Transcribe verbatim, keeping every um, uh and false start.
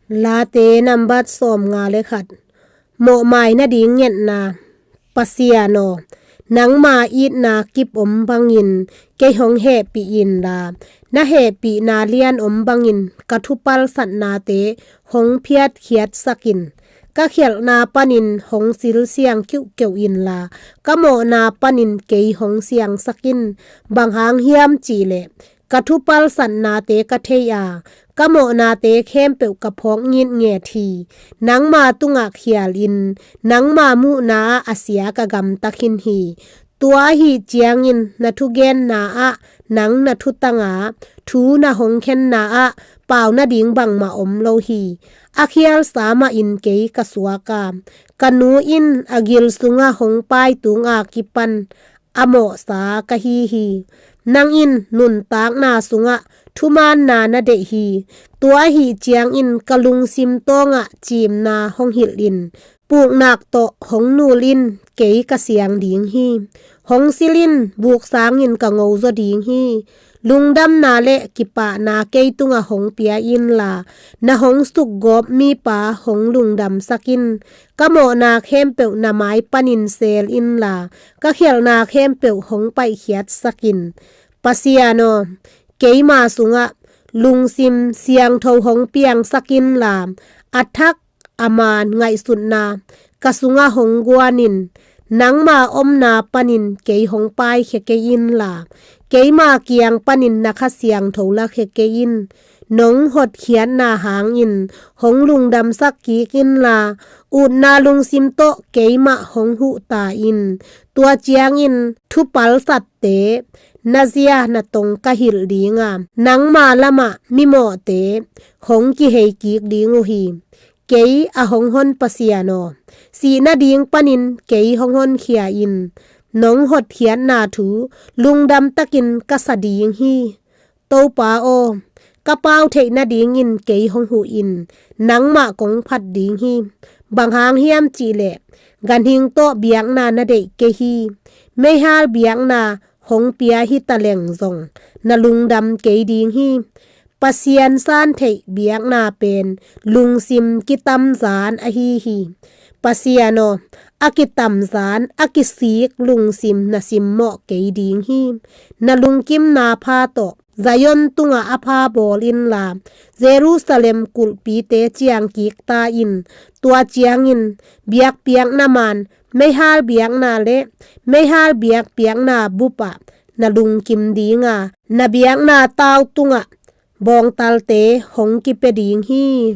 Late nambat sawmnga le khat. Mawhmai nading ngetna. Pasian aw, nangma itna kip om bangin kei hong hehpih inla, na hehpihna lian om bangin ka thupalsatnate hong phiatkhiatsak in. Ka khialhna panin hong silsiang kiuhkeuh inla, ka mawhna panin kei hong siangsak in. Bang hang hiam cihleh, ka thupalsatnate ka thei a, ka mawhnate khempeuh ka phawk ngitnget hi. Nangma tungah khialin, nangma muhna ah a sia ka gamta khin hi. Tua ahi ciangin na thugenna ah nang na thutang a, thu na hong khenna ah pau nading bangmah om lo hi. A khialsa mahin kei ka suak a, ka nu in a gil sungah hong paitung a kipan a mawhsa ka hi hi. Nang in nuntakna sungah thumaanna na deih hi. Tua ahi ciangin ka lungsim tawngah cimna hong hilh in. Puknak tawh hong nul in, kei ka siang ding hi. Hong sil in, vuk sangin ka ngozaw ding hi. Lungdamna le kipahna kei tungah hong pia inla, na hong sukgawp mipa hong lungdamsak in. Ka mawhna khempeuh na mai panin seel inla, ka khialhna khempeuh hong paihkhiatsak in. Pasian aw, keima sungah lungsim siangtho hong piangsak inla, a thak a man ngaihsutna ka sungah hong guan in. Nangma omna panin kei hong paikhia kei inla, keima kiang panin na Kha Siangtho lakhia kei in. Nong hotkhiatna hangin hong lungdamsak kik inla, utna lungsim tawh keimah hong huh ta in. Tua ciangin thupalsatte na zia na tong ka hilh ding a, nangma lamah mimawhte hong kihei kik ding uh hi. Kei a hong hon Pasian aw, sih nading panin kei hong honkhia in. Nong hotkhiatna thu lungdam takin ka sa ding hi. Topa aw, ka pau theih nadingin kei hong huh in. Nangmah kong phat ding hi. Bang hang hiam cihleh, ganhing tawh biakna na deih kei hi. Meihal biakna hong pia hi taleng zong, na lungdam kei ding hi. Pasian san theih biakna pen lungsim kitamzan ahi hi. Pasian aw, a kitamzan, a kisik lungsim na simmawh kei ding hi. Na lungkimna pha tawh Zion tungah a pha bawl inla, Jerusalem kulhpite ciang kik ta in. Tua ciangin biakpiakna man, meihal biakna le meihal biakpiakna bupah na lungkim ding a, na biakna tau tungah bawngtalte hong kipia ding hi.